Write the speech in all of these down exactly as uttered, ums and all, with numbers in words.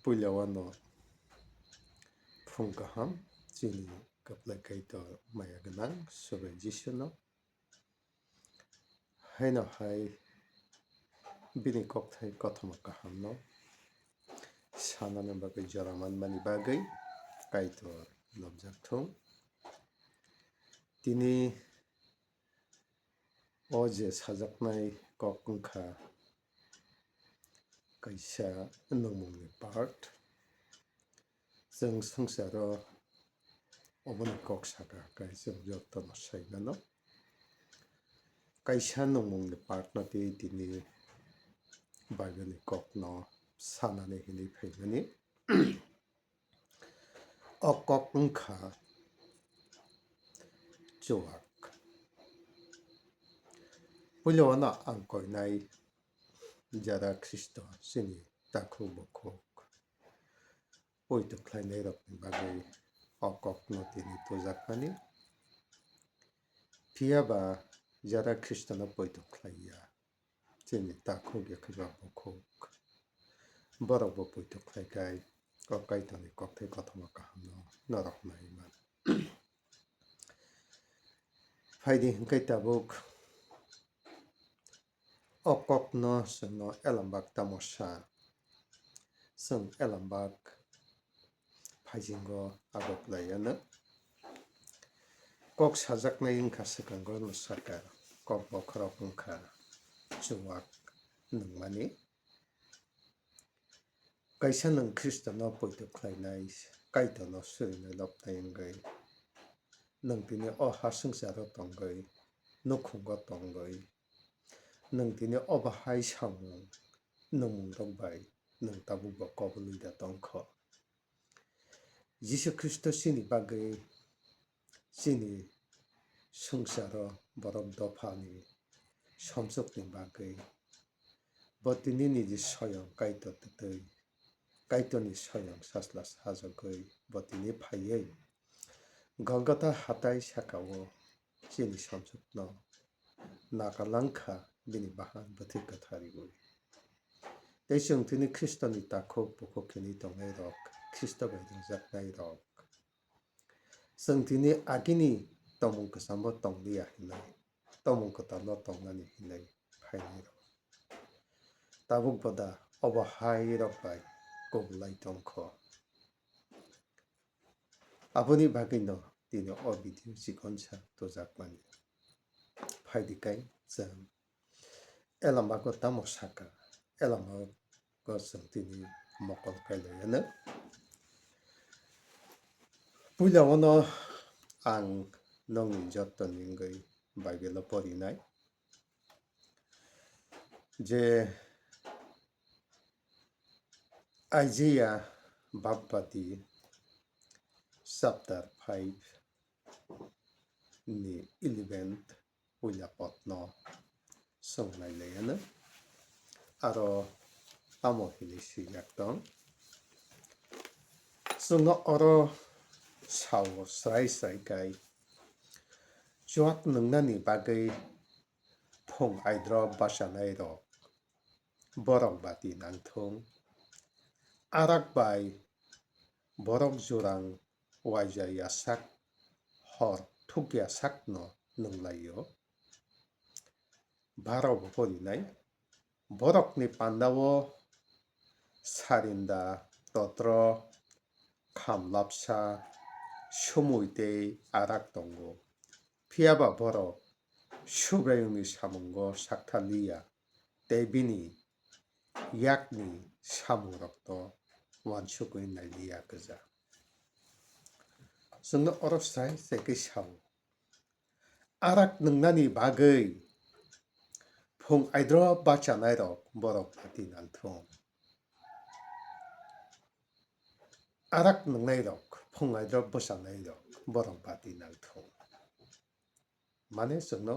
Puila wano phung kaham chini kwplai Kaitor maya gwnang Sobe Jisuno. Haino hai bini kokthai kothoma kahamno sanani bagwi jora manmani bagwi Kaitor nobjak thung. Tini o je sajaknai kok wngkha kaisa nungmungni part. Chwng swngcharo oboni kok saka khe chwng jotono sai mano. Kaisa nungmungni partno tei tini Bible ni kokno sanani hinwi phaimani. O kok wngkha chuwak. Puila wano ang koinai jara Khristo chini takhuk bukhuk poito khlainairokni bagwi o kokno tini tujakmani. Phiya ba jara Khristono poito khlaiya chini takhuk ya khe ba bukhuk, borokbo poito khlai khe o Kaitorni kokthai kothoma kahamno norok nai man. Phaidi hwnkhe tabuk o kokno chwngno elambak tamo sa? Chwng elambak phaisingo abo kwlaiya no. Kok sajaknai wngkha swkango no saka, kok bokhorok wngkha chuwak nungmani. Kaisa nwng Khristono poito khlainai, Kaitorno surinai lobnai wngwi, nwng tini o ha swngcharo tongwi, nukhungo tongwi, nwng tini obo hai samung nungmungrok bai nwng tabukbo kobului da tongkho. Jisu Khristo chini bagwi, chini swngcharo borok dophani somsokni bagwi bo tini niji soyong Kaitor twtwi, Kaitorni soyong sasla sajagwi bo tini phaiwi Golgotha hatai sakao chini somsokno nakalang kha bini bahan bwthwi kwthariwi. Tei chwng tini Khristoni takhuk bukhuk hwnwi tongnairok, Khristo bai rwjaknairok. Chwng tini agini tongmung kwchambo tongliya hinwi, tongmung kwtalno tongnani hinwi phainairok. Tabuk boda obo hairok bai kobulai tongkho. Aboni bagwino tini o video chikonsa tujakmani. Phaidi kai chwng elambako tamo saka, elambako chwng tini mokol kailaiyano. Puila ono ang nongni jottoni wngwi Bible-o porinai je Isaiah babbadi chapter five ni eleventh puila potno swngnai laiano. Aro tamo hinwi swijak tong? Chwngno oro sao srai srai kai, chuak nwngnani bagwi phung aidro bachanairok borok bati nangthung. Arak bai borok jurang waija yasak, hor thuk yasakno nunglaio. Baro bo porinai, borokni pandao sarinda, totro, khamlapsa, sumui tei arak tongo. Phiyaba borok Subraiyungni samungo sakthaliya tei bini yakni samungrokno uansukwi nailiya gwja. Chwngno oro srai srai khe sao, arak nwngnani bagwi phung aidro bachanairok borok bati nangthung. Arak nwngnairok, phung aidro bwchanairok borok bati nangthung. Mane chwngno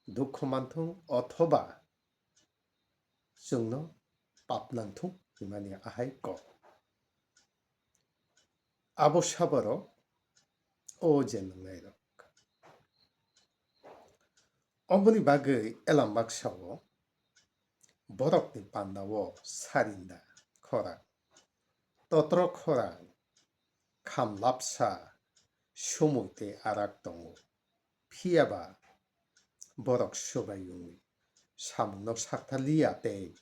dukhu manthung othoba chwngno pap nangthung hwnmani ahai kok. Abo saborok o je nwngnairok. Oboni bagwi elambak sao borokni pandao sarinda khorang Totro khorang, kham lapsa, sumui tei arak tongo. Phiya ba borok Subraiyungni samungno sakthar liya tei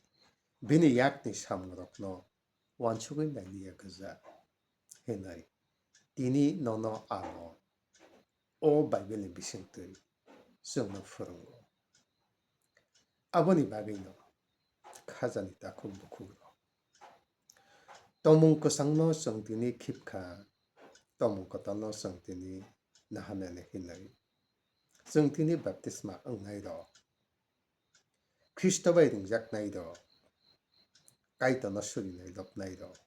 bini yakni samungrokno uansugwi nai liya gwja, hwnwi tini nono ano o Baibelni bisingtwi chwngno phwrwngo. Aboni bagwino khajani takhuk bukhukrok. Tongmung kwchangno chwng tini khibkha, tongmung kwtalno chwng tini naharnani hinwi. Chwng tini baptisma wngnairok, Khristo bai ringjaknairok, Kaitorno surinai lobnairok.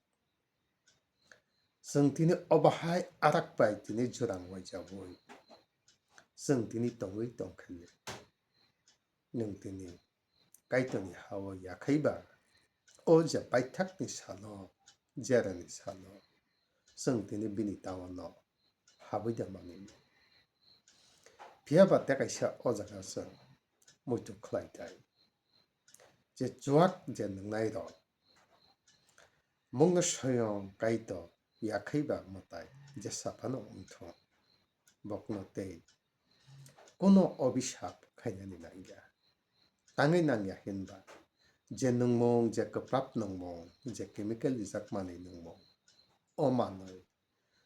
Chwng tini obo hai arak bai tini jurang waijagwi chwng tini tongwi tongkha le. Nwng tini Kaitorni ha-o yakhai ba, o je paithakni salo, jerani salo, chwng tini bini taono habwi da manwi. Phiya ba tei kaisa o jaga chwng muitu khlai tai. Je chuak je nwngnai rok, mungno soyong Kaitor yakhai ba mwtai jesa phano wngthung, bokno tei kuno obisap khainani nangya. Tangwi nangya hinba, je nungmung, je kwprap nungmung, je chemical rijak manwi nungmung, o manwi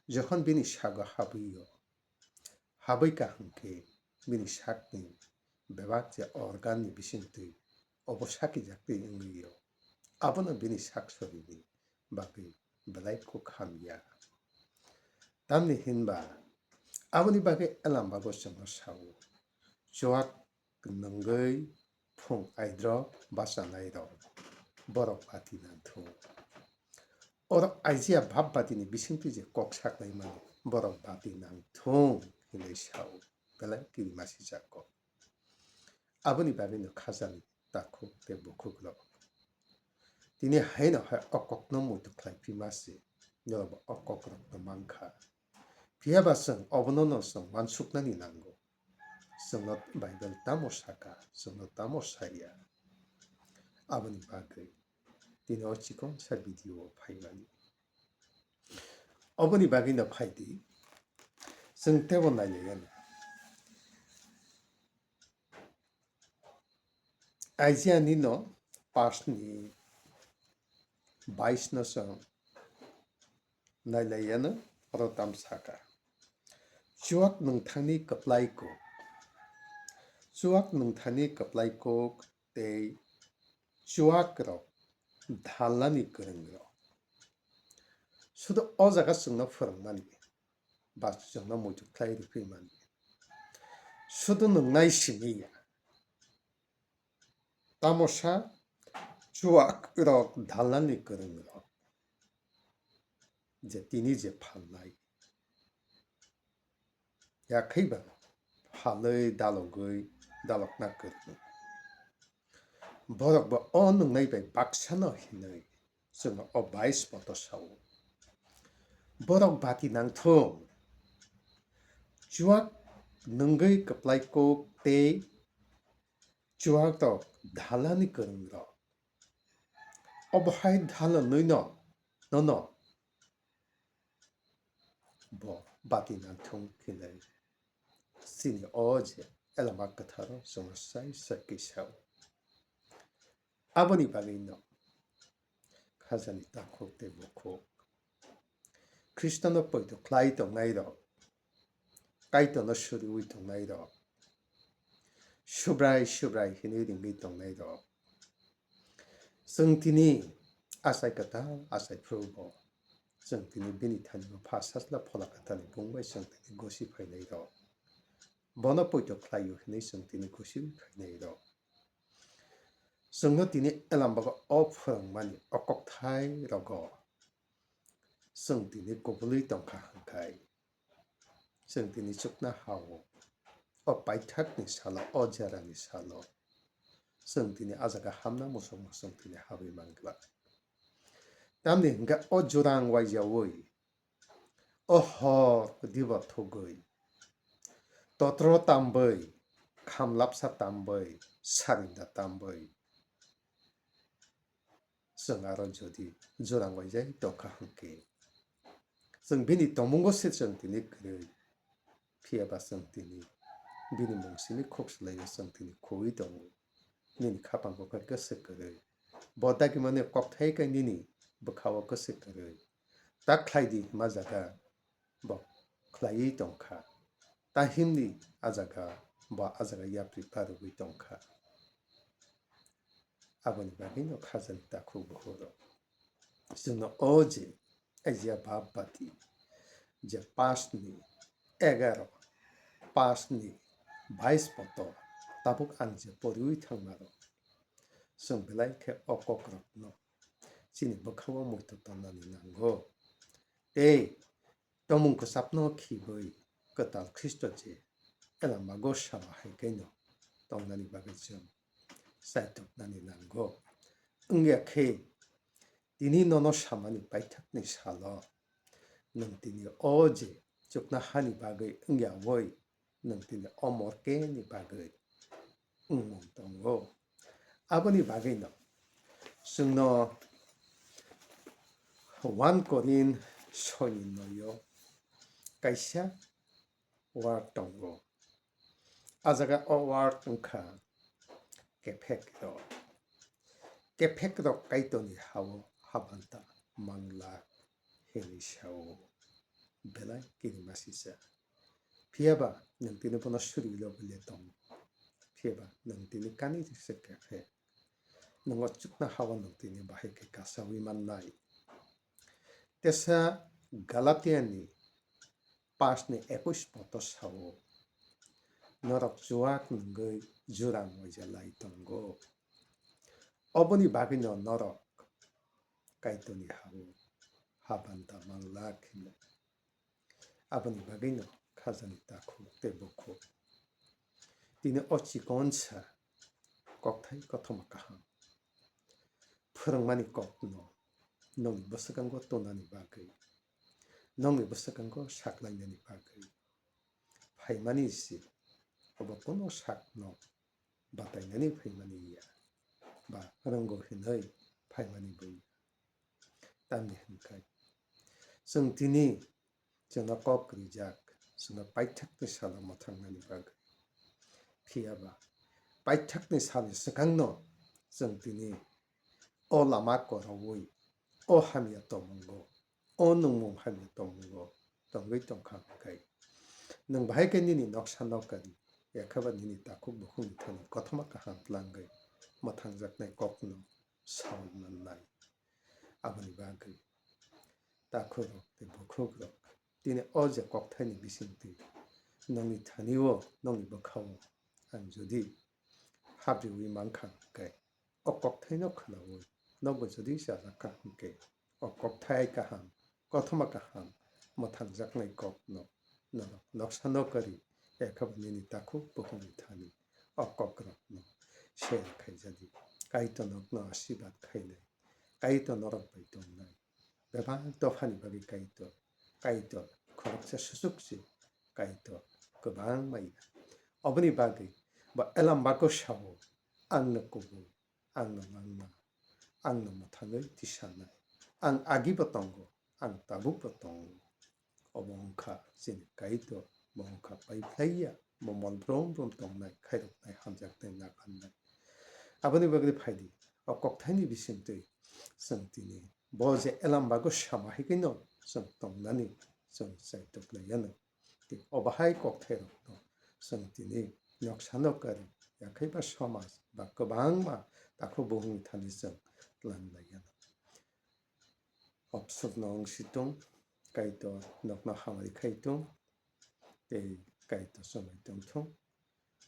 johon bini sago habwi-o, habwi kaham khe bini sakni bebak je organ ni bisingtwi obo sakijak twi wngwi-o, abono bini sak sorini bagwi belai kok hamya. Tamni hinba aboni bagwi Elam bago chwngno sao, chuak nungwi phung aidrop bachanairok borok bati nangthung. Oro Aijia bap batini bisingtwi je kok saklaimani borok bati nangthung hinwi sao, belai kirimasijak kok. Aboni bagwino khajani takhuk tei bukhukrok tini haino hai o kokno muitu khlai phima se, norokbo o kokrokno mankha. Phiya ba chwng obono no chwng uansuknani nango. Chwngno Bible tamo saka, chwngno tamo saya. Aboni bagwi tini o chikon sa video o phaimani. Oboni bagwi no phai di, chwng teibo nailaiya no. Aijia ni no pash ni bais no chwng nailaiya no, oro tam saka. Chuak nungthangni kwplai kok. Chuak nungthangni kwplai kok tei chuak rok dhalnani kwrwng rok. Sudu o jaga chwngno phwrwngmani ba chwngno muitu khlai rwphimani. Sudu nungnai simi ya. Tamosa chuak rok dhalnani kwrwng rok. Je tini je phalnai. Yakhai ba phalwi dalogwi dalokna kwrwng. Borok bo o nungnai bai baksano hinwi chwngno o bais poto sao. Borok bati nangthung. Chuak nungwi kwplai kok tei chuak rok dhalani kwrwng rok. Obo hai dhalonwi no, nono bo bati nangthung hinwi chini o je elama kwtharo chwngno sai sai kisa o. Aboni bagwi no khajani takhuk tei bukhuk Khristono poito khlai tongnai rok, Kaitorno suriwi tongnai rok, Subrai, Subrai hinwi ringwi tongnai rok. Chwng tini achai kwtal achai phuru bo chwng tini bini thani bo pha sachla phola kwtalni bung bai chwng tini gosi phainai rok. Bono poito khlaio hinwi chwng tini gosi phainai rok. Chwngno tini elam bago o phwrwngmani o kokthai rogo chwng tini kubulwi tongkha hwnkhe. Chwng tini chukna ha-o, o paithakni salo, o jerani salo, chwng tini a jaga hamna muchungma chwng tini habwi man glak. Tamni hwnkhe o jurang waijaui, o hor dibo thugwi, totro tambwi, khamlapsa tambwi, sarinda tambwi, chwng aro jodi jora waijai tongkha hwnkhe, chwng bini tongmungo se chwng tini kwrwi. Phiya ba chwng tini bini mung simi khuk swlaio chwng tini khugwi tongo. Nini khapango khe kwswk kwrwi. Bo dagimani kokthai khe nini bwkhao kwswk kwrwi. Ta khlai di hima jaga bo khlaiwi tongkha. Ta himdi a jaga bo a jaga yapri karogwi tongkha. Aboni bagwino khajani takhuk bukhuk rok. Chwngno o je Aijia bab bati je pash ni egaro, pash ni bais poto tabuk ang je poriwi thangma rok. Chwng belai khe o kok rokno chini bwkhao muitu tonnani nango. Tei Tongmung kwchapno khibiwi kwtal Khristo je elamago sama hai khe no tongnani bagwi chwng chaitoknani nango. Wngya khe tini nono samani paithakni salo nwng tini o je chuknohani bagwi wngya woi nwng tini o morkeni bagwi wngmung tongo. Aboni bagwino chwngno one Korin soini noio kaisa word tongo. A jaga o word wngkha kephek rok. Kephek rok Kaitorni hao habanta mangla hinwi sao. Belai kirimasisa. Phiya ba nwng tini bono suri lo bole tong. Phiya ba nwng tini kani rikse khe khe nwng o chuknohao nwng tini bahai khe kasawi mannai. Tesa Galatia ni pash ni ekush poto sao, norok chuak nwngwi jura moija lai tongo. Oboni bagwino norok Kaitorni hao habanta mangla kheno. Aboni bagwino khajani takhuk tei bukhuk. Tini o chikonsa kokthai kothoma kaham phwrwngmani kokno nongni bwswkango tonani bagwi, nongni bwswkango saklainani bagwi phaimani se obo kuno sakno batainani phaimani ya ba rwngo hinwi phaimani bo ya. Tamni hwnkhe chwng tini chwngno kok rijak, chwngno paithakni salo mwthangnani bagwi. Phiya ba paithakni salni swkangno chwng tini o lama kwrwi, o hamya tongmungo, o nungmung hamya tongmungo tongwi tongkha hwnkhe, nwng bahai khe nini noksa nokari, yakhe ba nini takhuk bukhukni thani kothoma kaham tlangwi mwthangjaknai kokno saui mannai. Aboni bagwi takhukrok tei bukhukrok, tini o je kokthaini bisingtwi nongni thani-o, nongni bwkha-o ang jodi habriwi mankha hwnkhe, o kokthaino khwnaui nokbo jodi chajakha hwnkhe, o kokthai kaham, kothoma kaham, mwthangjaknai kokno norok noksa nokari, ekhabo nini takhuk bukhukni thani o kokrokno share khaijadi. Kaitor nokno asirwad khainai, Kaitor norok bai tongnai. Bebak dophani bagwi Kaitor, Kaitor khoroksa suchuk se, Kaitor kwbangma ya. Oboni bagwi bo Elam bago sao, "Ang no kubui, ang no mangma, ang no mwthangwi tisanai. Ang agibo tongo, ang tabukbo tongo." Obo wngkha chini Kaitor, bo wngkha paiphlaiya, bo mol brum brum tongnai, khairoknai, hamjaknai, nakarnai. Aboni bagwi phaidi, o kokthaini bisingtwi chwng tini bo je Elam bago sama hai khe no chwng tongnani chwng chaitok lai yano. Tei obo hai kokthairokno chwng tini noksa nokari, yakhe ba somaj ba kwbangma takhuk bukhukni thani chwng tlang lai yano. Opsukno wng si tong, Kaitor nokno hamari khai tong, tei Kaitor chumui tong thung,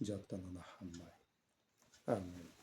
jotono no hambai. Amen.